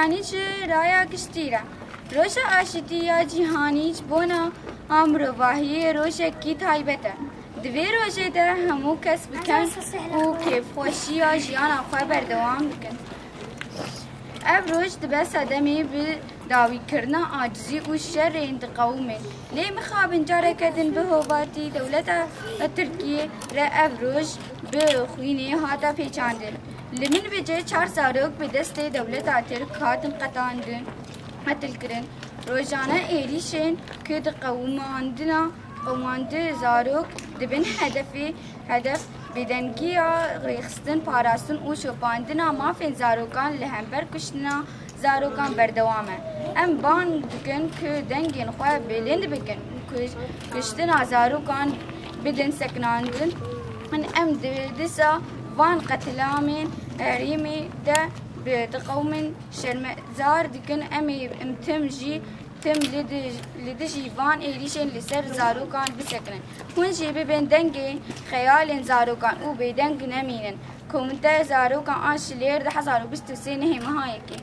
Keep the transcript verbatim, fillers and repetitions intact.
Yanî ji raya giştî re, Roja Aşîtî ya Cîhanî ji bona a mirovahiyê rojekî taybet e. Di vê rojê de hemû kes bi keng û kêfxweşiya jiyana xwe berdewam dikin. Ev roj dibe sedemê bi dawîkirina acizî û şerên diqewimê. Lê mixabin careke din bi hovatî dewleta Tirkiyê re ev roj bi xwînê hate pêçandin. Li Minbicê çar zarok bi destê dewleta Tirk hatin qetandin, qetilkirin. Rojane êrîşên ku diqewimandina qewimandi zarok dibin hedefê hedef bêdengiya rêxistin, parastin û şopandina mafên zarokan li hember kuştina zarokan berdewam e. Em bang dikin ku dengên xwe bilind bikin û ku kuştina zarokan bidin sekinandin. Em di disa van qetilamên herêmê de bi diqewimin. Şermezar dikin, em ê em tim jî tim li dij-, li dijî van êrîşên li ser zarokan bisekinin. Hûn jî bibin dengê xeyalên zarokan û bêdeng nemînin. Komîteya Zarokan a Şilêr du hezar û bîst û sê nehê meha yekê.